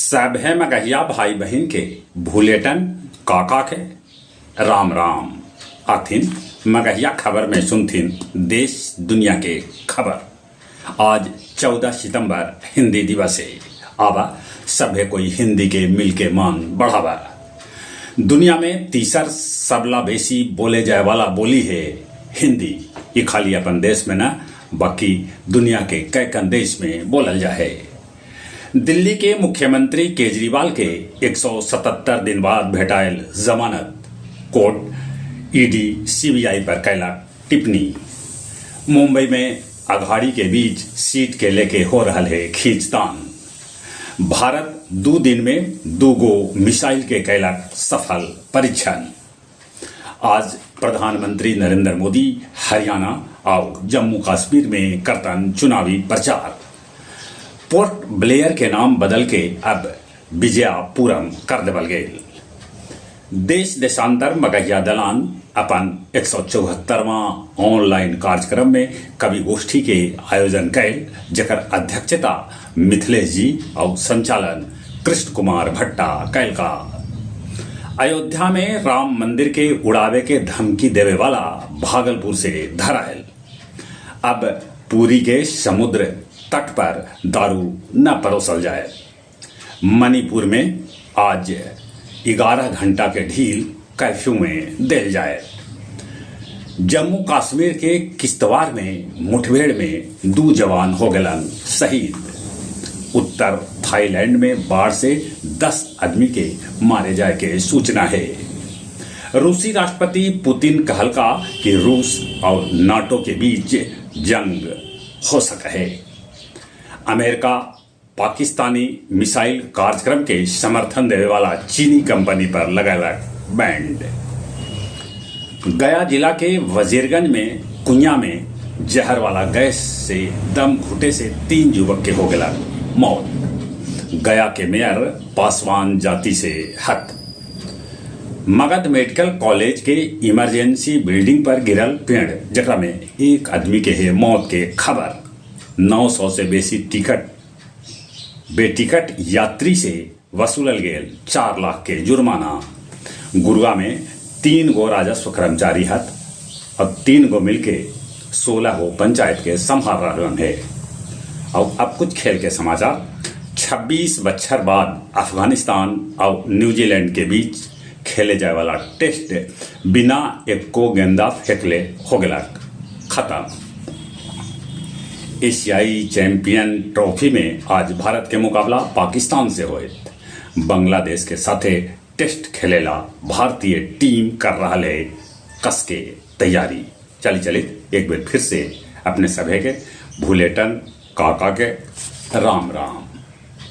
सभे मगहिया भाई बहिन के भुलेटन काका के राम राम। आथिन मगहिया खबर में सुनथिन देश दुनिया के खबर। आज 14 सितंबर हिंदी दिवस है। आवा सभे कोई हिंदी के मिलके मान बढ़ावा। दुनिया में तीसर सबला बेसी बोले जाए वाला बोली है हिंदी। ये खाली अपन देश में न बाकी दुनिया के कैकन देश में बोलल जाहे। दिल्ली के मुख्यमंत्री केजरीवाल के 177 दिन बाद भेटायल जमानत। कोर्ट ईडी सीबीआई पर कैला टिप्पणी। मुंबई में अघाड़ी के बीच सीट के लेके हो रहा है खींचतान। भारत 2 दिन में 2 गो मिसाइल के कैला सफल परीक्षण। आज प्रधानमंत्री नरेंद्र मोदी हरियाणा और जम्मू कश्मीर में करतन चुनावी प्रचार। पोर्ट ब्लेयर के नाम बदल के अब विजयापुरम कर देवल गेल। देश देशांतर मगहिया दलान अपन 174वां ऑनलाइन कार्यक्रम में कवि गोष्ठी के आयोजन कैल, जकर अध्यक्षता मिथिलेश जी और संचालन कृष्ण कुमार भट्टा कैल का। अयोध्या में राम मंदिर के उड़ावे के धमकी देवे वाला भागलपुर से धरायल। अब पुरी के समुद्र तट पर दारू न परोसल जाए। मणिपुर में आज 11 घंटा के ढील कर्फ्यू में देल जाए। जम्मू कश्मीर के किश्तवाड़ में मुठभेड़ में 2 जवान हो गलन शहीद। उत्तर थाईलैंड में बाढ़ से 10 आदमी के मारे जाए के सूचना है। रूसी राष्ट्रपति पुतिन कहलका कि रूस और नाटो के बीच जंग हो सके है। अमेरिका पाकिस्तानी मिसाइल कार्यक्रम के समर्थन देवे वाला चीनी कंपनी पर लगैलक बैंड। गया जिला के वजीरगंज में कुइयां में जहर वाला गैस से दम घुटे से 3 युवक के हो गया मौत। गया के मेयर पासवान जाति से हत। मगध मेडिकल कॉलेज के इमरजेंसी बिल्डिंग पर गिरल पेड़, जकरा में 1 आदमी के है मौत के खबर। 900 से बेसी टिकट बेटिकट यात्री से वसूलल गेल 4 लाख के जुर्माना। गुरुआ में 3 गो राजस्व कर्मचारी हत और 3 गो मिलके 16 गो पंचायत के संभाल रहलन है। और अब कुछ खेल के समाचार। 26 बच्छर बाद अफगानिस्तान और न्यूजीलैंड के बीच खेले जाए वाला टेस्ट बिना एको गेंदा फेंकले हो गया खत्म। एशियाई चैंपियन ट्रॉफी में आज भारत के मुकाबला पाकिस्तान से होत। बांग्लादेश के साथे टेस्ट खेलेला भारतीय टीम कर रहा है कस के तैयारी। चली चली एक बार फिर से अपने सभे के भुलेटन काका के राम राम।